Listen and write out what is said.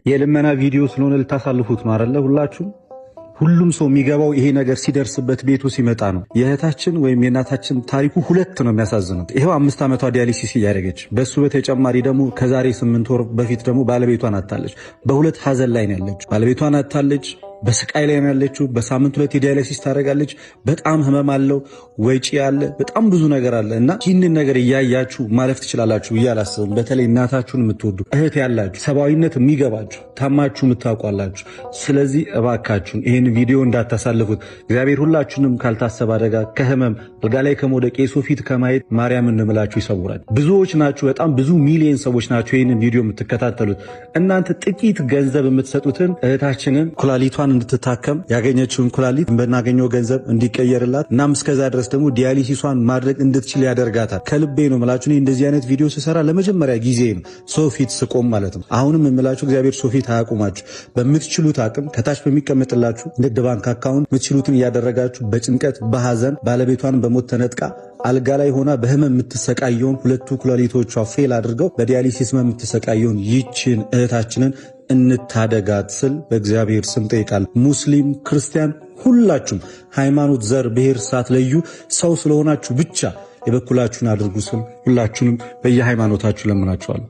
የልመና ቪዲዮ ስለሆነ ልታሳልፉት ነው አይደለ? ሁላችሁም፣ ሁሉም ሰው የሚገባው ይሄ ነገር ሲደርስበት፣ ቤቱ ሲመጣ ነው። የእህታችን ወይም የእናታችን ታሪኩ ሁለት ነው የሚያሳዝነው። ይኸው 5 ዓመቷ dialysis እያደረገች፣ በሱ በተጨማሪ ደግሞ ከዛሬ 8 ወር በፊት ደግሞ ባለቤቷን አጥታለች። በሁለት ሀዘን ላይ ነው ያለችው። ባለቤቷን አጥታለች። በስቃይ ላይ ነው ያለችው። በሳምንት ሁለት የ dialysis ታደርጋለች። በጣም ህመም አለው፣ ወጪ አለ፣ በጣም ብዙ ነገር አለ እና ይህንን ነገር እያያችሁ ማለፍ ትችላላችሁ ብዬ አላስብም። በተለይ እናታችሁን የምትወዱ፣ እህት ያላችሁ፣ ሰብአዊነት የሚገባችሁ፣ ታማችሁ የምታውቁ አላችሁ። ስለዚህ እባካችሁን ይህን ቪዲዮ እንዳታሳልፉት። እግዚአብሔር ሁላችሁንም ካልታሰበ አደጋ፣ ከህመም፣ አልጋ ላይ ከመውደቅ፣ የሰው ፊት ከማየት ማርያምን እንምላችሁ ይሰውራል። ብዙዎች ናችሁ፣ በጣም ብዙ ሚሊዮን ሰዎች ናቸው ይህንን ቪዲዮ የምትከታተሉት። እናንተ ጥቂት ገንዘብ የምትሰጡትን እህታችንን ኩላሊቷን እንድትታከም፣ ያገኘችውን ኩላሊት በናገኘው ገንዘብ እንዲቀየርላት እናም እስከዛ ድረስ ደግሞ dialysis ሷን ማድረግ እንድትችል ያደርጋታል። ከልቤ ነው የምላችሁ። እኔ እንደዚህ አይነት ቪዲዮ ስሰራ ለመጀመሪያ ጊዜ ነው ሰው ፊት ስቆም ማለት ነው። አሁንም የምላችሁ እግዚአብሔር ሰው ፊት አያቁማችሁ። በምትችሉት አቅም ከታች በሚቀመጥላችሁ ንግድ ባንክ account የምትችሉትን እያደረጋችሁ በጭንቀት፣ በሐዘን፣ ባለቤቷን በሞት ተነጥቃ አልጋ ላይ ሆና በህመም የምትሰቃየውን፣ ሁለቱ ኩላሊቶቿ fail አድርገው በ dialysis የምትሰቃየውን ይችን እህታችንን እንታደጋት ስል በእግዚአብሔር ስም ጠይቃለሁ። ሙስሊም፣ ክርስቲያን፣ ሁላችሁም ሃይማኖት፣ ዘር፣ ብሔር ሳትለዩ ሰው ስለሆናችሁ ብቻ የበኩላችሁን አድርጉ ስል ሁላችሁንም በየሃይማኖታችሁ ለምናችኋለሁ።